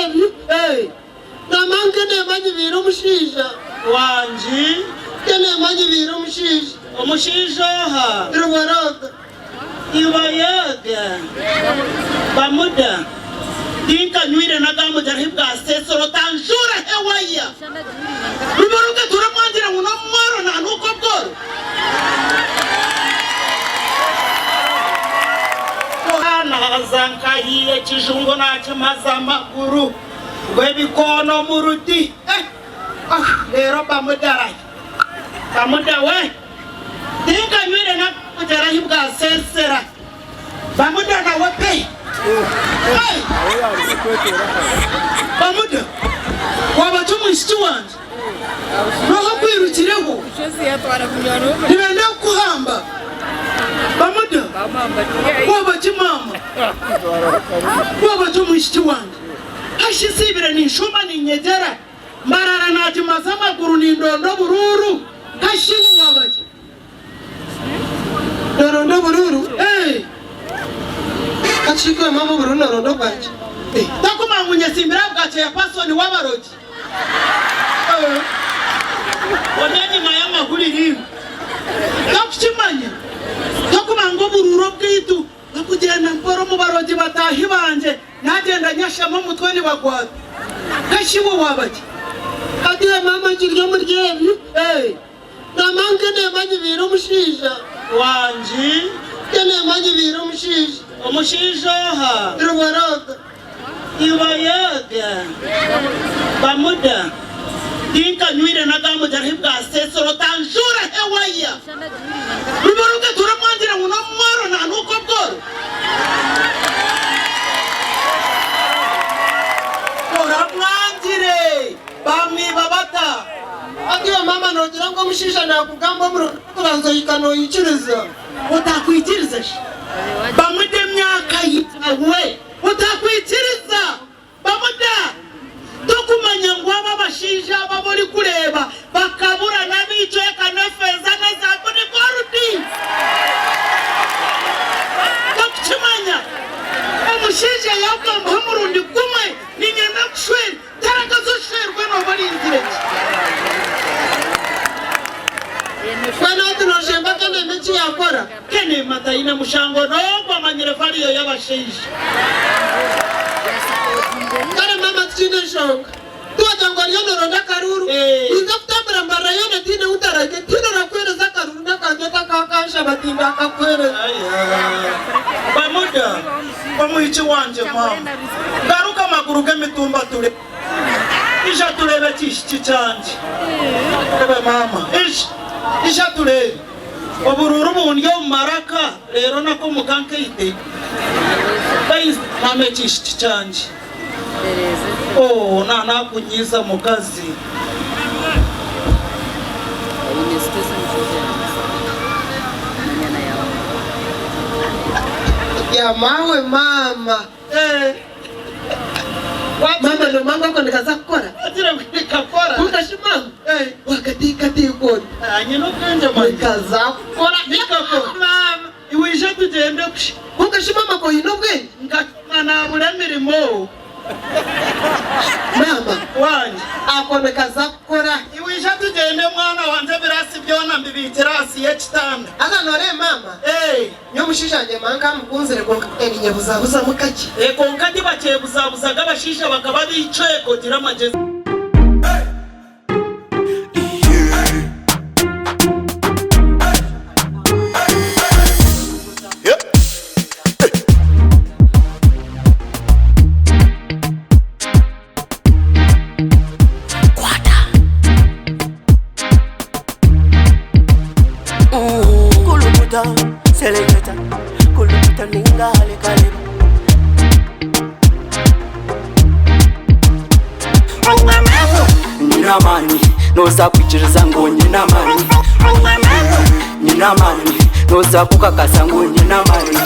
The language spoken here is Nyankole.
ebyo. Mama nkeneema nyibiire omushaija. Wangi. Nkeneema nyibiire omushaija. Omushaija oha? Rubaroga. Ibayoga. Bamuda. Tinkanywire n'aga mutari bwa sesoro tanjuura hewaya. Rubaroga turamwangira ngu n'omworo nanuuka obworo. Naaza nkahiiya ekijungo nakimaza amaguru. Gw'ebikoona omu ruti. Eh, reero bamudarahi. Bamuda we. Tinkanywire n'akagutera ahi bwasesera. Bamuda nawe pe. Hey! Bamuda, waba ki omwishiki wangye? N'oha okwirukireho? Nibenda kukuhamba. Bamuda, waba ki maama? Waba ki omwishiki wangye? Hashi nsiibire ninshuma ninyegyera, Mbarara naagimaza amaguru nindonda oburuuru, hashi iwe waaba ki? Nooronda oburuuru? Ee. Kakiikwe maama oburuuru nooronda obwaki? Eh, Tokumanya ngu nyesimbire aha bwa chairperson w'abarogi? Eh. Ori enyima y'amahurire iwe. Tokukimanya? Tokumanya ngu oburuuru obwaitu N'okugyenda mpora omu barogi bataahi bangye, naagyenda nyashama omutwe nibagwata. Kashi iwe waaba ki? Hatiiya maama nkiri omuri ebyo. Ee. Maama nkeneema nyibiire omushaija. Wangi. Nkeneema nyibiire omushaija. Omushaija oha? Rubaroga. Ibayoga. Bamuda. Tinkanywire n'aga mutari bwa sesoro tanjuura hewaya. Rubaroga turamwangira ngu n'omworo nanuuka obworo. Turamwangire bamwiba bata? Hati iwe maama nogira ngu omushaija nakugamba omurundi gw'okubanza ohika noikiriza? Otakwikiriza shi? Bamuda emyaka yaawe. Otakwikiriza! Bamuda! Tokumanya ngu abo abashaija abo abu orikureeba bakabura n'ab'eicweka n'efeeza n'ezaabu ni gorudi? Tokukimanya? Omushaija yaakugambaho omurundi gumwe, Niinyenda kushwera, taragaza oshwerwe nooba orinzire ki? Mbwenu hati nooshemba Kenema eki yaakora? Kenema taine mushango n'ogwo amanyire valiyo y'abashaija. Kare maama tikiine nshonga. Tiwagira ngu oriyo nooronda akaruuru. Ninza kutambura mbarira yoona tihaine ou ntarahike. Tihaine orakuheereza akaruuru n'akangye otakakanshaba tindakakuheereza. Bamuda, Omwishiki wangye maama. Garuka amaguru g'emitumba tureebe. Ija tureebe ekiishiki kyangye. Tureebe maama. Ija, ija tureebe. Oburuuru bundi omu maraka reero nako omuka nkaite. Baizi maama ekiishiki kyangye. Oo, na nakunyiiza mukazi. Ya maawe maama. Eh. Maama nomanya ngu ako nikaza kukora? Wagira ngu nikakora. Kwonka shi maama, Eh. wakateekateeka ota? Ah, nyine obwengye manya. Nikaza kukora. Nikakora. Maama. Iwe ija tugyende kusha. Kwonka shi maama ka oine obwengye? Nkashoma nabura emirimo. Maama. Wangye. Ako nikaza kukora. Iwe ija tugyende mwana wangye ebirasi byona mbibiikire ahansi y'ekitanda. Haza noreeba maama. Eh. Nyowe omushaija wangye mba nkamukunzire kwonka ninyebuzabuzamu kakye. Kwonka tibakyebuzabuzaga abashaija bakaba baicweka ogira amagyezi. Kulukuta, seleketa, kulukuta ninga halekaleba. Nyine amaani noza kwikiriza ngu nyine amaani Nyine amaani noza kukakasa ngu nyine amaani.